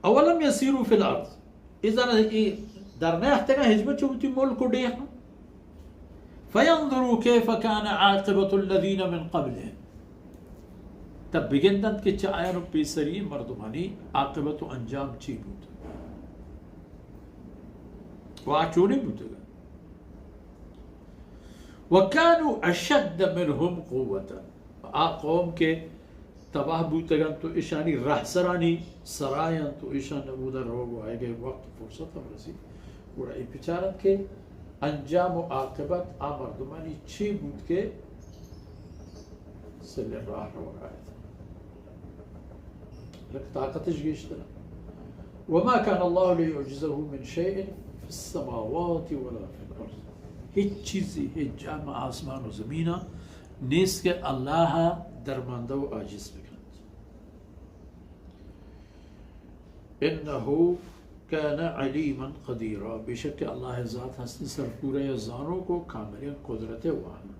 اولم یسیروا فی الارض، اذا ای در نیاختگا ہچبر چو وتی ملک و ڈیہاں، فینظروا کیف کان عاقبۃ الذین من قبلهم، تہ بگندنت کہ چہ آیان پیسری مردمانی عاقبت و انجام چی بوت و آ چونی بوتگ۔ وکانوا اشد منهم قوة، آ قوم کہ تباہ بوتگنت و اشانی رہسرانی سرا انت و اشان اودا روگ و آیگئے وقت و فرصت ہم رسیت، گڑا اے بچارنت کہ انجام و عاقبت آ مردمانی چی بوت کہ سلیں راہ روگا ات۔ لک طاقتش گیشتر۔ وما كان الله ليعجزه من شيء في السماوات ولا في الأرض۔ ہچ چیزی، ہچ جا ماں آسمان و زمینا نیست کہ اللہ درماندہ و عاجز بکنت۔ انه كان عليما قديرا، بے شک کہ اللہ ذات ہستی سرپورہ یا زانوک و کاملیں قدرت واہن۔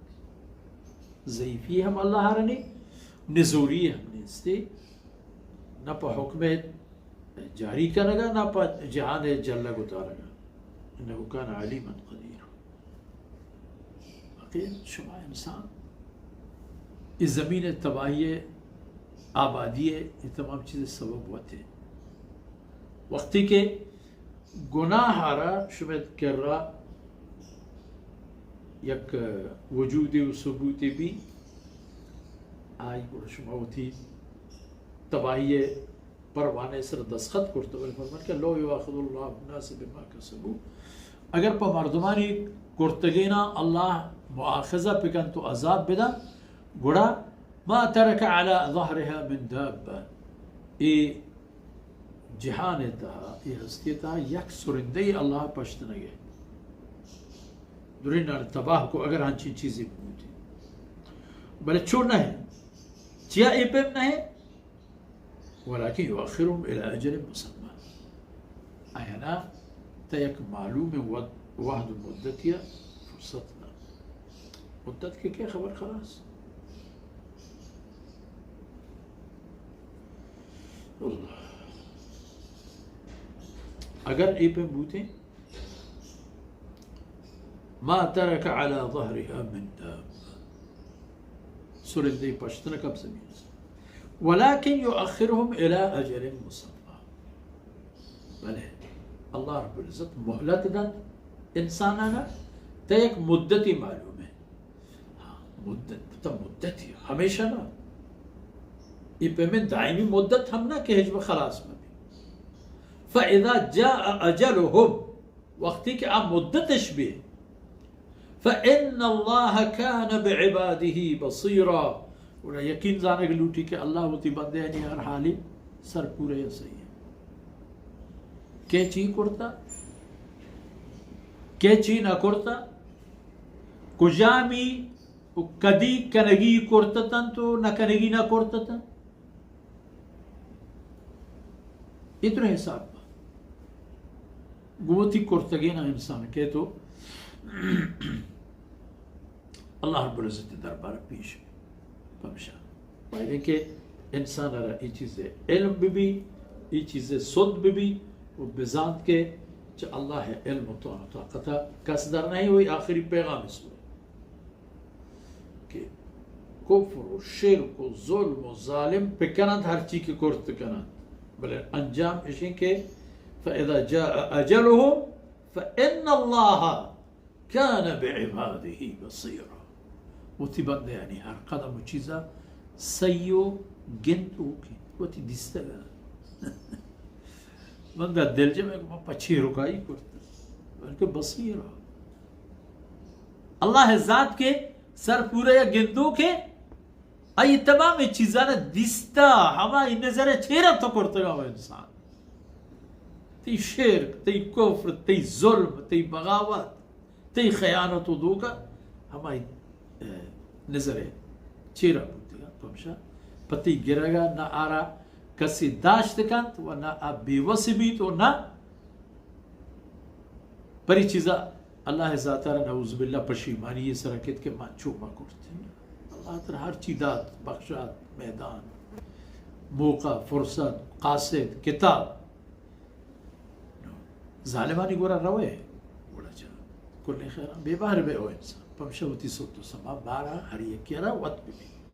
ضعیفی ہم اللہ را نی، نزوری ہم نیستی، نہ پہ حکم جاری کنگا، نہ پہ جہان جلگ و تارگا۔ انه كان عليما قديرا۔ باقی شما انسان، اے زمین تباہی، آبادی، اے تمام چیز سبب وتے۔ وقتی کہ گناہ را شما کرا یک وجودی و ثبوتی بی، آئی گڑا شما وتی تباہی پروانہ سر دستخط کرت، بلے فرمان کہ لو يؤاخذ الله الناس بما كسبوا، اگر پہ مردمانی کرتگینا اللہ مؤاخذہ بکنت و عذاب بدنت، گڑا ما ترك على ظهرها من دابة، اے جہان تہا، اے ہستی تہا یک سرندے اللہ پشت نگے۔ درین تباہ کو اگر ہنچین چیزی بوتی۔ بلے چو نہ ہے۔ چیا اے پیم نہ ہے؟ ولكن يؤخرهم إلى أجل مسمى۔ آیانا تا یک معلوم وقت، وحد و مدتی فرصت دا۔ مدت کہ کہ خبر خلاص۔ اللہ۔ اگر اے پہ بوتیں، ما ترك على ظهرها من دابة، سرندے پشت نہ کپ زمین۔ ولكن يؤخرهم إلى أجل مسمى۔ بلے اللہ رب العزت مہلت دنت انسانانا تا یک مدتی معلوم ہے۔ ہاں، مدت، تا مدتی، ہمیشہ نہ۔ اے پہ من دائمی مدت ہم نہ کہ ہچ بر خلاص مبی۔ فإذا جاء أجلهم، وقتی کہ آ مدتش بی، فإن الله كان بعباده بصيرا، گڑا یقین زانگ لوٹی کہ اللہ وتی بندیانی ہر حالی سرپورہ یا صحیح ہے۔ کہ چی کرتا، کہ چی نہ کرتا، کجامی و کدی کنگی کرتتنت و نہ کنگی نہ کرتتنت۔ اے تر حساب با۔ گوں وتی کرتگینا انسان کئیت و اللہ رب العزت دربار پیش پمشا۔ باید کہ انسان را اے چیز علم ببی، اے چیز سد ببی و بزانت کہ چہ اللہ علم و توان و طاقت کس در نہیں ہوئی۔ آخری پیغام سورہ کہ کفر و شرک و ظلم و ظالم بکننت ہرچی کہ کرت کننت، بلے انجام اشیں کہ فإذا جاء أجلهم فإن الله كان بعباده بصيرا۔ وتی بندیانی ہر قدم و چیزا سہی و گندوک انت، وتی دیستگا۔ من در دلجم کہ من پہ چیرکائی کرت، بلکہ بصیرا۔ اللہ ذات کہ سرپورہ یا گندوک ہے، آئی تمام چیزانا دیستا، ہمائی نظر چیرا تو کرتگا و انسان۔ تئی شرک، تئی کفر، تئی ظلم، تئی بغاوت، تئی خیانت و دھوکہ، ہمائی، اے، نظر چیرا بوتگا۔ پمشا پہ تئی گرگا نہ آرا کسی داشت کنت و نہ آ بے وس بیت و نہ پری چیزا اللہ ذاتارا نعوذ باللہ پشیمانی سرا کت کہ من چو ما کرت۔ اللہ ترا ہر چی دات، بخشات، میدان، موقع، فرصت، قاصد، کتاب، ظالمانی گورا روئے، گڑا چہ کلیں خیراں بے بہر بئے او انسان۔ پمشا وتی سوت و سما بارا ہر یکے را وت ببی۔